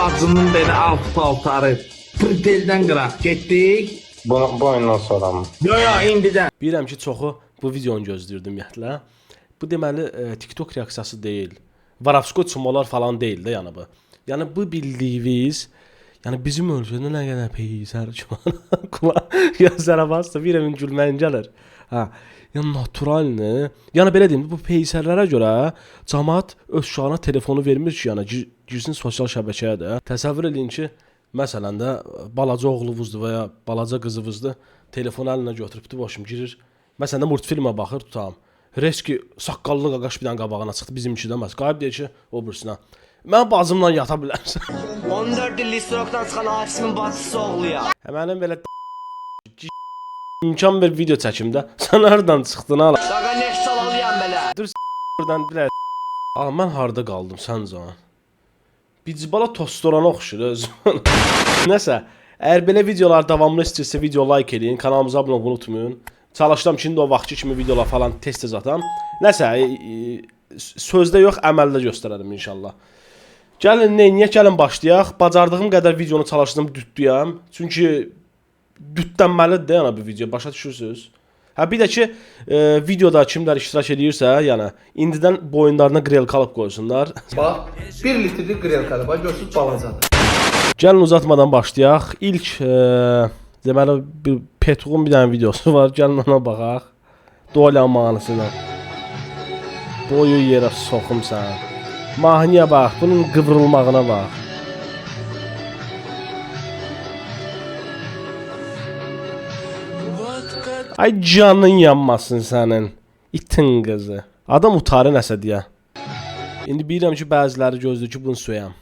Bacının belə alt paltarı. Priteldən qıraq. Getdik. Bu oyundan sonra mı? Yo yo indidən. Bilirəm ki, çoxu bu videonu gözləyirdi ümumiyyətlə. Bu deməli TikTok reaksiyası deyil. Varavsko çumolar falan deyil də yəni bu. Yəni bu bildiyiniz, yəni bizim ölkədə nə qədər peysər qulaq gözlərə bastı bir evin gülməyin gəlir. Hə. Yəni naturalni. Yəni belə deyim, bu peysərlərə görə cəmaət öz uşağına telefonu vermir ki, yəni girsin sosial şəbəkəyə də. Təsəvvür eləyin ki, məsələn də balaca oğlunuzdur və ya balaca qızınızdır, telefonu əlinə götürübdü, başım girir. Məsələn də multfilmə baxır, tutam. Reski saqqallı qaqaş bir dənə qabağına çıxdı, bizimki də məhz. Qayıb deyir ki, o birisinə. Mən bacımla yata bilərsən. 14 illik srokdan çıxan Asimin bacısı oğluya. Hə, mənim belə imkan ver video çəkim də. Sən hardan çıxdın ala? Qaqa neft çalalıyam belə. Buradan bilə. Ala mən harda qaldım sən can? Bicbala tostorana oxşuyur özü. Nəsə, əgər belə videolar davamlı istəyirsə video like eləyin, kanalımıza abunə olmayı unutmayın. Çalışıram ki, indi o vaxtki kimi videolar falan tez-tez atam. Nəsə, sözdə yox, əməldə göstərərəm inşallah. Gəlin neyniyək, gəlin başlayaq. Bacardığım qədər videonu çalışdım düdüyəm. Çünki düdlənməlidir də yəni bu video, başa düşürsüz? Hə bir də ki, videoda kimlər iştirak eləyirsə, yəni indidən boyunlarına qrelka alıb qoysunlar. Bax, 1 litrlik qrelkadır. Bax, görürsüz balacadır. Gəlin uzatmadan başlayaq. İlk deməli bir Petruğun bir dənə videosu var. Gəlin ona baxaq. Dolya mahnısına. Boyu yerə soxum sən. Mahnıya bax, bunun qıvrılmağına bax. Ay canın yanmasın sənin. İtin qızı. Adam utarı nəsə deyə. İndi bilirəm ki, bəziləri gözləyir ki, bunu söyəm.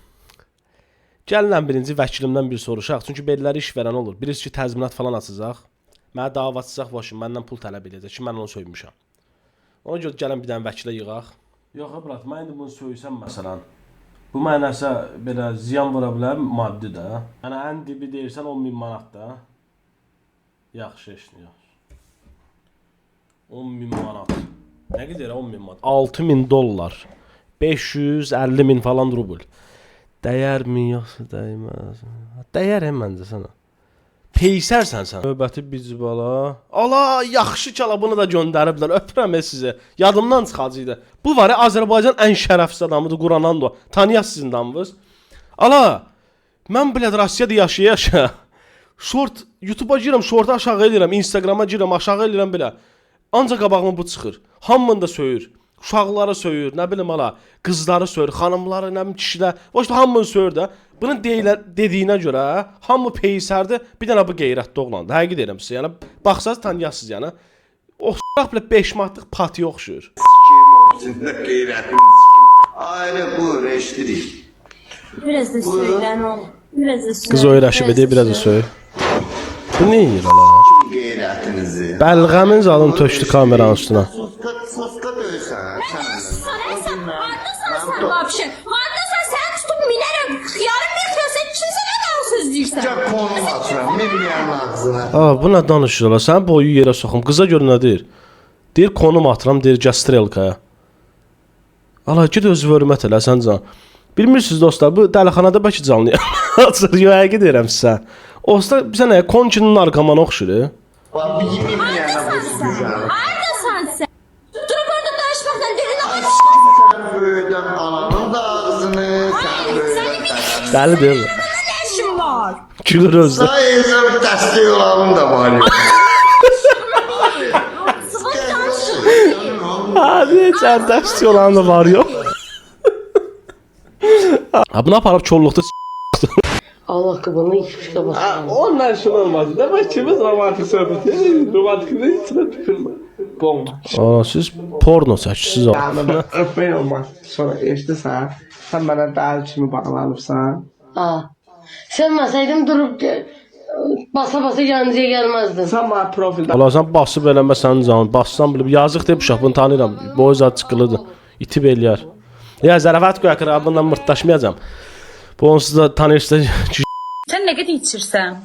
Gəlin ən birinci vəkilimdən bir soruşaq. Çünki belələri iş verən olur. Bilirsiniz ki, təzminat falan açacaq. Mənə dava açacaq, başım məndən pul tələb edəcək ki, mən onu söymüşəm. Ona görə gəlin bir dənə vəkilə yığaq. Yox, brat, mən indi bunu söysəm məsələn, bu mənə nəsə belə ziyan vura bilər maddi də. Yəni ən dibi deyirsən 10 min manat da. Yaxşı işləyir. 10 min manat. Nə qədər 10 min manat? 6 min dollar. 550 min falan rubl. Dəyərmi yoxsa dəyməz? Dəyər hə məncə sənə. Peysərsən sən. Növbəti bicbala. Ala, yaxşı ki, ala bunu da göndəriblər. Öpürəm sizi. Yadımdan çıxacaqdı. Bu var ya Azərbaycan ən şərəfsiz adamıdır Quranan da. Tanıyasınız sizin damınız. Ala, mən belə Rusiyada yaşaya-yaşaya şort YouTube-a girirəm, şortu aşağı eləyirəm, Instagrama girirəm, aşağı eləyirəm belə. Ancaq qabağıma bu çıxır. Hamını da söyür. Uşaqları söyür, nə bilim ala, qızları söyür, xanımları, nə bilim kişilər. Başda hamını söyür də. Bunun deyilər, dediyinə görə hamı peysərdir. Bir dənə bu qeyrətli oğlandır. Həqiqi deyirəm sizə. Yəni baxsaz tanıyasınız yəni. O s**aq belə 5 manatlıq patiyə oxşuyur. Qeyrətini sikim. Ayrı buyur, eşidirik. Biraz da söylen oğlum. Biraz da söyle. Qız öyrəşib edir, biraz da söyür. Bu nə edir ala? Qeyrətinizi. Bəlğəmin zalın tökdü kameranın üstünə. Soska, soska döysən. Sen sen haklısın sen vapşe. Haklısın sen tutup minerem. Yarın bir kıyasa kimse ne daha söz deyirsən. Konum atıram, minməyən ağzına. Aa, bu nə danışır ala? Sən boyu yerə soxum. Qıza görə nə deyir? Deyir konum atıram, deyir gəl strelkaya. Ala ged özü hörmət elə sən can. Bilmirsiniz dostlar, bu dəlixanada bəlkə canlı açır. Yox, həqiqi deyirəm sizə. Olsa bizə nə Konkinin narkomana oxşuyur. Bax, minməyənə bu gücəni. Haklısın sen. Durup orada danışmaktan dilini aç. Sən böyüdən ananın da ağzını, sən böyüdən dədənin. Dəli deyil. Ne işin var? Gülür özü. Sayın dəstək olanın da var. ya. Sıvı danışın. Hadi çərləşdi olan da var yox. Ha bunu aparıb kolluqda Allah bunu hiçbir şey basmam. Ondan şunu olmaz. Demek ki biz romantik söhbət. Romantik içine tükürme. Bomba. Aa, siz porno çəkirsiniz. Öpmək olmaz. Sonra eşidirsən. Sən mənə dəli kimi bağlanıbsan. Ha. Sevmeseydim durup basa basa Gəncəyə gelmezdin. Sən mənə profildə Allah sən basıb eləməsən can, bassan bilib yazıq deyib uşaq bunu tanıyıram. Boyu zad çıxılıdır. İtib eləyər. Ya zarafat qoy axı bundan mırtdaşmayacam. Bu onsuz da tanıyırsa Sən nə qədər içirsən?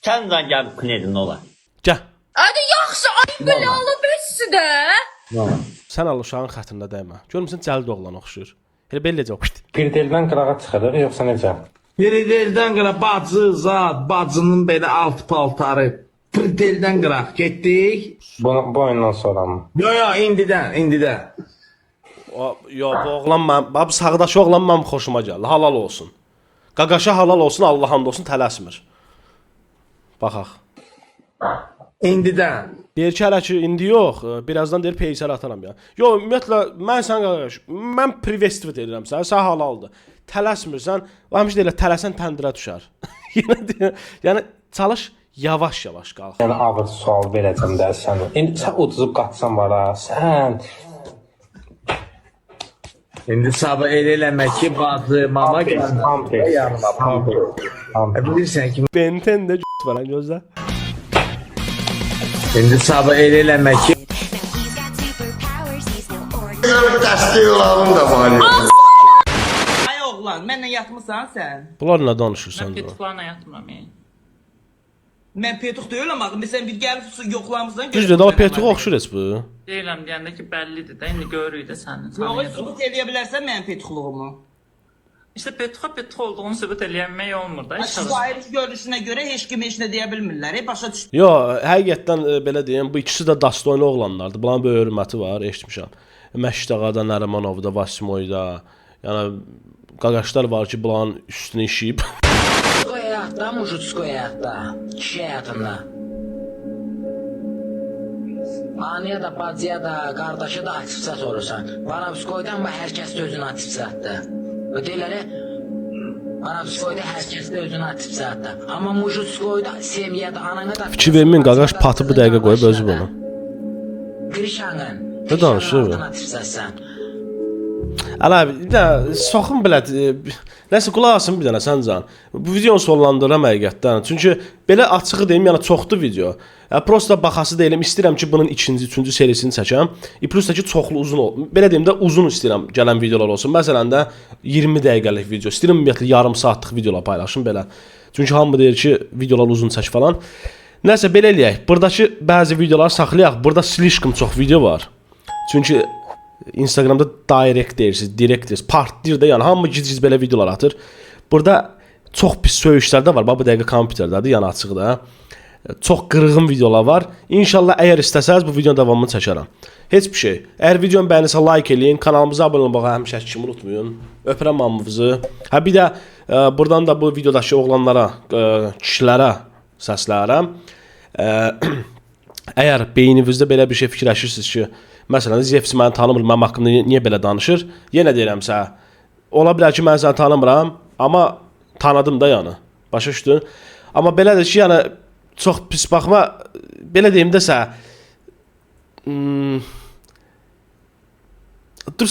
Sən də gəlib knedin ola. Gəl. Hadi yaxşı, ay belalı bəsdir də. Sən al uşağın xətrinə dəymə. Görmüsən cəld oğlan oxşuyur. Elə belə eləyəcək. Pirdeldən qırağa çıxırıq yoxsa necə? Prideldən qıraq bacı, zat, bacının belə alt paltarı. Prideldən qıraq getdik. Bu oyundan sonra mı? Yo yo indidən, indidən. O, yo, bu oğlan mən, bax bu sağdakı oğlan mənim xoşuma gəldi. Halal olsun. Qaqaşa halal olsun, Allah and olsun, tələsmir. Baxaq. İndidən. Deyir ki, hələ ki indi yox, birazdan deyir peysər ataram ya. Yo, ümumiyyətlə mən sən qardaş, mən privetstvet edirəm sənə, sən halaldır. Tələsmirsən, həmişə deyirlər tələsən təndirə düşər. Yenə deyir, yəni çalış yavaş-yavaş qalx. Yəni ağır sual verəcəm də sənə. İndi sən uduzub qaçsan var ha, sən İndi sabah elə eləmə ki, bacı, mama gəldi. Pampers, Yanıma pampers. Pampers. Bilirsən ki, Benten də var ha gözlə. indi sabah elə eləmə ki, Dəstək olalım da var. Ay oğlan, mənlə yatmısan sən? Bunlar nə danışırsan? Mən Petuxlarla yatmıram yəni. Mən Petux deyiləm axı. Sən bir gəlib yoxlamısan. Düzdür, daha Petuğa oxşur heç bu. Deyiləm deyəndə ki, bəllidir də, indi görürük də səni. Yox, tanıyırıq. sübut eləyə bilərsən mənim Petuxluğumu. İşte Petuxa Petux olduğunu sübut eləyənmək olmur da. Heç Zahiri görünüşünə görə heç kim heç nə deyə bilmirlər. Başa düş. Yo, həqiqətən belə deyim, bu ikisi də dastoylu oğlanlardır. Bunların böyük hörməti var, eşitmişəm. Məşdağada, Nərimanovda, Vasimoyda, yəni qaqaşlar var ki, bunların üstünə işəyib. Həyatda, mujutskoy həyatda, kişi həyatında. Anıya da, bacıya da, qardaşa da açıqca sorursan. Varavskoydan və hər kəs də özünü açıqca atdı. Deyirlər, Varavskoyda hər kəs də özünü açıqca atdı. Amma mujutskoyda, semiyada, anana da... Fikir verməyin, qaqaş patı bu dəqiqə qoyub özü bunu. Grişanın. Nə danışır bu? Açıqcasan. Əla, bir də soxun belə nəsə qulaq asın bir dənə Səncan. Bu videonu sonlandırıram həqiqətən. Çünki belə açığı deyim, yəni çoxdur video. Ya prosta baxası deyiləm, istəyirəm ki, bunun ikinci, üçüncü serisini çəkəm. Plus da ki, çoxlu uzun ol. Belə deyim də uzun istəyirəm gələn videolar olsun. Məsələn də 20 dəqiqəlik video. İstəyirəm ümumiyyətlə yarım saatlıq videolar paylaşım belə. Çünki hamı deyir ki, videolar uzun çək falan. Nəsə belə eləyək. Buradakı bəzi videoları saxlayaq. Burada slişkim çox video var. Çünki Instagramda direct deyirsiniz, direct deyirsiniz, partlayır da, yəni hamı gic-gic belə videolar atır. Burada çox pis söyüşlər də var. Bax bu dəqiqə kompüterdədir, yəni açıqda. Çox qırğın videolar var. İnşallah əgər istəsəniz bu videonun davamını çəkərəm. Heç bir şey. Əgər videonu bəyənirsə like eləyin, kanalımıza abunə olmağı həmişəki kimi unutmayın. Öpürəm hamınızı. Hə bir də buradan da bu videodakı oğlanlara, kişilərə səslənirəm. Əgər beyninizdə belə bir şey fikirləşirsiniz ki, məsələn, Zevs məni tanımır, mənim haqqımda niyə belə danışır? Yenə deyirəm sənə, ola bilər ki, mən səni tanımıram, amma tanıdım da yəni. Başa düşdün? Amma belədir ki, yəni çox pis baxma, belə deyim də sənə. Dur